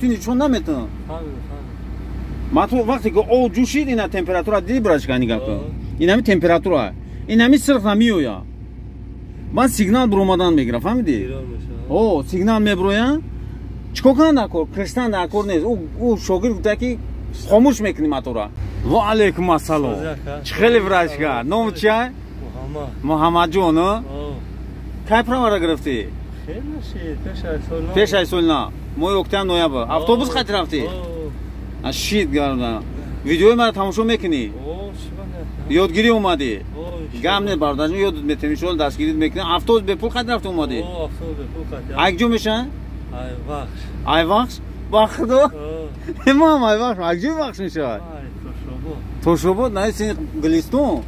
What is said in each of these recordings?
Нишон наметавонам. Мотор вақте ки об ҷӯшид, ина температура диди, братишка, нигоҳ кун. Инами температура. Инами сирф намеоя. Баъд сигнал буромадан мегира, фаҳмидӣ? О, сигнал меброя. Чикор кунан дар кор? Криштан дар кор нест. Ӯ шогирд гуфта, ки хомӯш мекунӣ мотора. Ва алейкум ассалом. Чӣ хеле, братишка? Ном чия? Муҳаммадҷон. Кай правара гирифтӣ? Пеш аз соли нав, моҳи октябр, ноябр. Автобус қати рафтӣ? Шид гарда. Видеои мара тамошо мекунӣ? Ёдгирӣ омадӣ? Гап не, бародарҷон, ёдат метем, иншоалло, дастгирит мекунем. Автобус бепул қати рафта омадӣ? Акҷо меша? Айвахш. Ба худо, мам Айвахш. Акҷои Вахш мешавад? Тошобод, на Гулистон.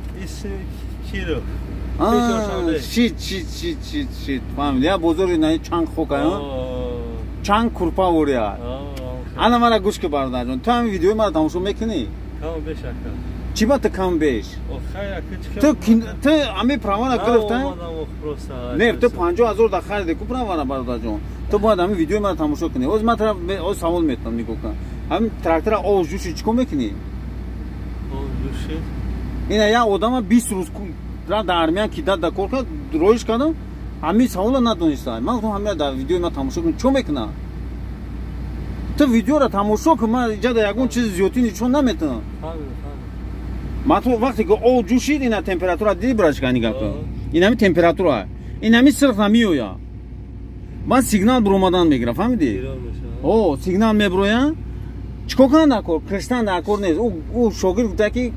Шит, шит, шит, шит, шит, фаҳмид. Я бозори на чанг хока, чанг курпа вория. Ана мара гӯш ки, бародарҷон, ту ҳамин видеои мара тамошо мекунӣ? Чӣ ба ту кам беш? Ту ҳами правара гирифта не, ту 50 000 да хариде ку правара, бародарҷон. Ту бояд ҳамин видеои мара тамошо кунӣ. Оз ман оз савол метавам, нигоҳ кун. Ҳамин трактора об ҷӯши, чӣ кор мекунӣ? Ина як одама 20 рӯз рафт дар армия, ки дад да кор кард, роиш кардам, ҳамин савола надониста. Ман гуфтам, ҳамин дар видеои ман тамошо кун, чо мекуна. Ту видеоро тамошо кун, ман иҷада ягон чизи зиёдтӣ нишон наметавонам. Мотор вақте ки об ҷӯшид, ина температура диди, братишка, нигоҳ кун. Инами температура. Инами сирф намеоя. Баъд сигнал буромадан мегира, фаҳмидӣ? О, сигнал меброя. Чикор кунан дар кор? Криштан дар кор нест. Ӯ шогирд гуфта, ки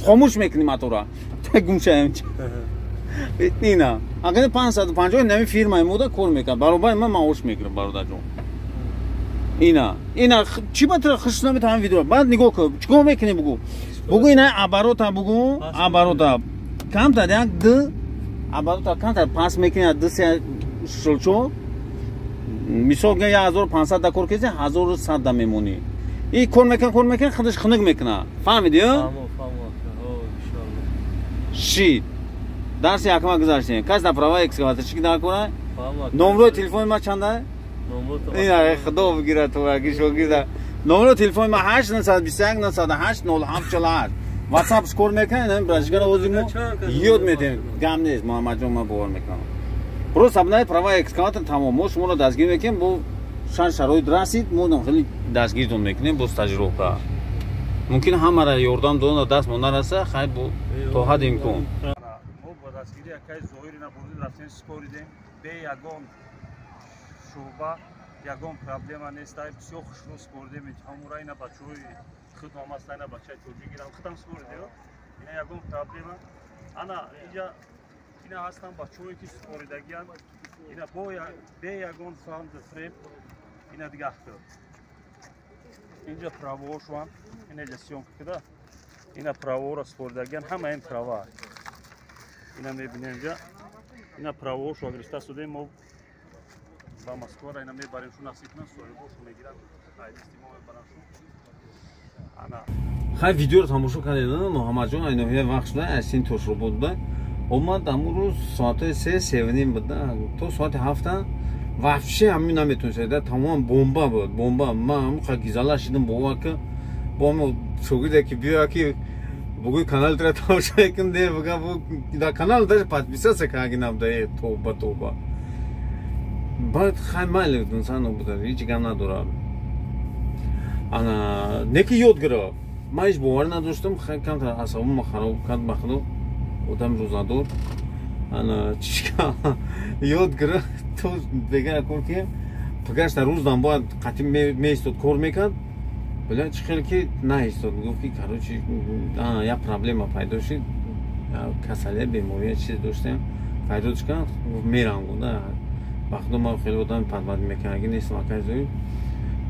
хомӯш мекунӣ мотора. Гумшаем. Ина. Агар 550 нами фирмаи мода кор мекард. Баробари ман маош мегирам, бародарҷон. Ина. Ина чӣ ба тра хиш наметавонам видео. Баъд нигоҳ кун. Чикор мекунӣ, бугу? Бугу, ина оборота бугу, оборота. Камтар як д оборота камтар пас мекунӣ, д се щелчок. Мисол га 1500 да кор кези, 1100 да мемонӣ. И кор мекунад, кор мекунад, худаш хунук мекунад. Фаҳмидӣ? Шид. Дарси якма гузаштем. Кас да права экскаваторщик дар кора? Номрои телефони ма чанда? Ина худо бигирад ту аги шогирда. Номрои телефони ма 8 921 908 0748. WhatsApp кор мекунад, ин братишкара ози мо ёд медиҳем. Гам нест, Муҳаммадҷон, ман бовар мекунам. Просто обновить права экскаватор, тамом. Мо шуморо дастгир мекунем, бо шан шароит расид, мо хеле дастгиртон мекунем бо стажировка. Мумкин ҳамара ёрдам додан даст мо нараса, хай, бо то ҳадди имкон. Мо бо дастгирии акаи Зоҳири набурдем, рафтем, споридем, бе ягон шӯъба, ягон проблема нест. Ай бисёр хушрӯ споридем ҳамура. Ина бачаҳои худам аст, ина бачаи тоҷикирам худам споридем, ина ягон проблема. Ана инҷа ина ҳастанд бачаҳое, ки споридагианд, ина бо бе ягон фанду фреб. Ина дигаҳ кун, инҷа правоошван, ина съёмка кида, ина праворо споридагиан, ҳама ин права ина мебинем инҷа. Ина правоошо гирифта судем, мо ба Москвара ина мебарем, шу насиб кунан, соҳибошу мегиранд, айдисти мо мебаранд шу ана. Хай, видеоро тамошо кардед. Муҳаммадҷон айноҳия вақт шуда, асин Тошробод буда, омад. Ҳамун рӯз соатҳои 3, 3:30 буда, то соати 7 вообще ҳамин наметонистад. Тамоман бомба буд, бомба. Ман ҳамин гизала шидам, бовар ки, бо шогирде ки биёя, ки бугӯи канали тра тамошо мекун, де буга, дар канал даже подписаться кардаги набуда. Э, тоба, тоба. Баъд хай, майли, инсан буда, ҳеҷ гап надорам. Ана неки ёд гирифт. Ман ҳеҷ боварӣ надоштам. Хай, камтар асабома хароб кард, ба худо, одами рӯзадор. Ана чишка ёд гирифт, то бегара кор ки пагашта рӯздам бояд қатъи меистод, кор мекард. Бля, чӣ хел ки наистод, гуфт, ки короче, як проблема пайдо шид, касалия, бемория, чизе доштем, пайдо шуд, гуфт, мерам. Гуда, ба худо, ман хеле одами падбад мекардаги нестам, акай Зоир.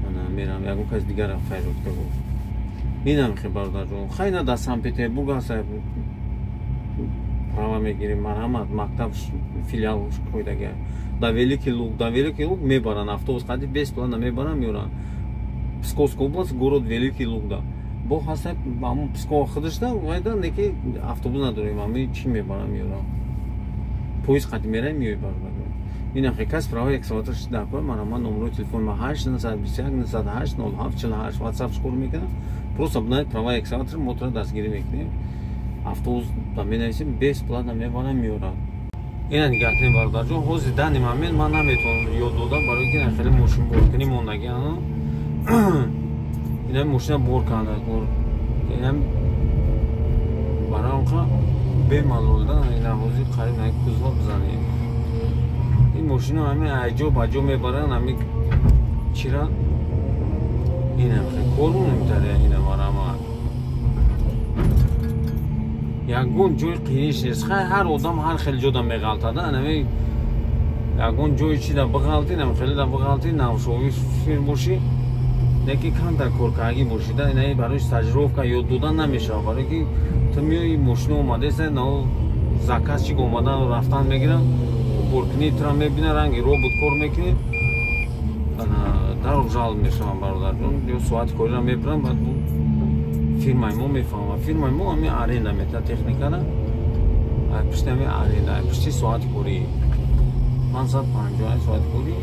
Ана мерам, ягон кас дигара файрод ка, гуфт. Инам хе, бародарҷон, хай, на дар Санкт Петербург ҳаста, права мегирем, марҳамат, мактаб филиал койдага дар Великий Лук. Дар Великий Лук мебаранд автобус қади, бесплатно мебаранд, меоранд. Псковская область, город Великий Лук да бо ҳаста, ҳамон Пскова худашда вайда неки автобус надорем, ами чӣ мебарам, меорам, поезд қади мераем, меои, бародарҷон. Ин кас права экскаватор дар кор ман номерои телефон ма 8 921 908 07 48 WhatsApp кор мекунам. Просто бинай права экскаватор мо тура дастгирӣ мекунем. Автобус ба менависем, бесплатно мебарам меорам. Ина нигаҳ кунем бародарҷон, ҳозир данный момент ман наметавонам ёд додам, барои ки хеле мошин боркунӣ мондагӣ. Ина мошина бор карда кор. Ина барои он бемалол да ина ҳозир қариб на кузова бизанем. Ин мошино ҳами айҷо ба ҷо мебаранд, ҳами чира ина кор мемитаре ина марама. Ягон ҷои қииниш нест. Хай ҳар одам ҳар хел ҷода меғалтада, анами ягон ҷои чида биғалти, нам хеледа биғалти, навшовӣ фир бошӣ, яки камтар коркардагӣ бошида, ина барои стажировка ёд додан намешавад, барои ки ту меои мошино омадаеста, на заказчик омадан рафтан мегиранд, боркунии тура мебинад, ранги робот кор мекунӣ, даро жал мешаванд бародарҷон, ё соати кориро мебаранд, баъд фирмаи мо мефаҳмад. Фирмаи мо ҳами аренда метиҳад техникара, пишти ҳами аренда, пишти соати корӣ 550 соати корӣ.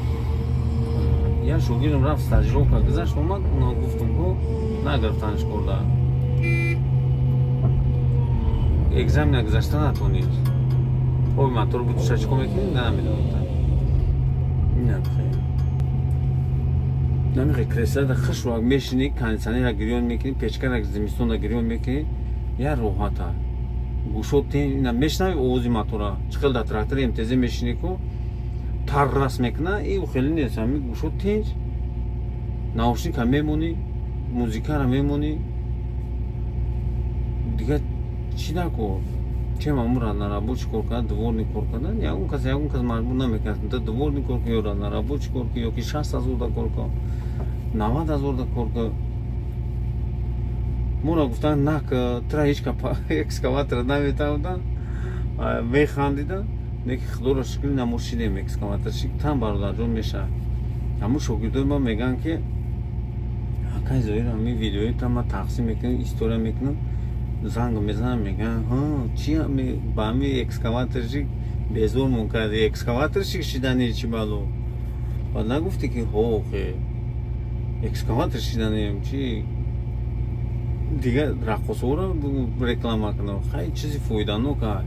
Як шогирдам рафт стажировка гузашт, омад, уна гуфтум ку нагирифтанш корда, экзамена гузашта натонист. Оби мотор бутуша чӣ кор мекунӣ намедонам. Намехоҳи креслада хушрӯ мешинӣ, кондитсионера гирён мекунӣ, печкара зимистонда гирён мекунӣ, як роҳата. Гӯшот ина мешнавӣ овози мотора. Чӣ хел дар трактори МТЗ мешинӣ ку таррас мекуна, и хеле нест, ҳами гӯшот тинҷ. Наушника мемонӣ, музикара мемонӣ. Дигар чӣ накор? Чем аму разнорабочий кор кардан, дворник кор кардан, ягон кас маҷбур намекунад. Ту дворник кор кун ё разнорабочий кор кун, ё ки 60 ҳазор да кор кун, 90 ҳазор да кор кун. Моро гуфтанд нак, тура ҳеҷ ка экскаватор наметавонанд, механдиданд. Неки худоро шукр намо шидем экскаватор шид, тан бародарҷон мешавад. Ҳамун шогирдои ма мегӯянд ки акай Зоир, ҳамин видеои ма тақсим мекунам, история мекунам, занг мезанам, мегӯянд ҳа чи ба ҳами экскаваторшик безормон карди, экскаваторшик шидани чи бало? Баъд нагуфтӣ ки ҳо хе экскаватор шиданем, чи дигар раққосҳоро реклама кунам. Хай чизи фоиданок ай.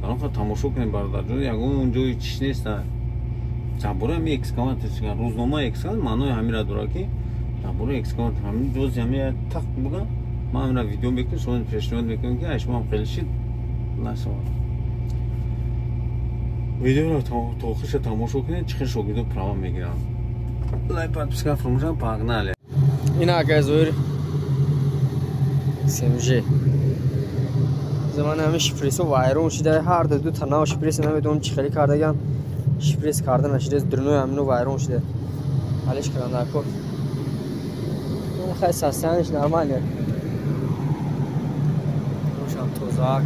Барои тамошо кунем бародарҷон, ягон ҷои чиш нест. Дар бораи ҳами экскаватор шикан, рӯзнома экскаватор маънои ҳамира дорад ки дар бораи экскаватор ҳамин ҷози ҳами тақ бугам, ман ҳамира видео мекунам, шумо пешниҳод мекунам ки ай шумо ҳам хеле шид нашавад. Видеоро то охирша тамошо кунед, чӣ хел шогирдо права мегиранд. Лайк, подписка фаромӯш, погнали. Ина акай Зоир СМЖ. Замани ҳами шприсо вайрон шида, ҳар ду та нав шприс намедонам чӣ хеле кардаган, шприс карда нашида, дурнои ҳамино вайрон шида. Ҳалиш кардан кор. Хай состояниш нормально. Ошам тозак.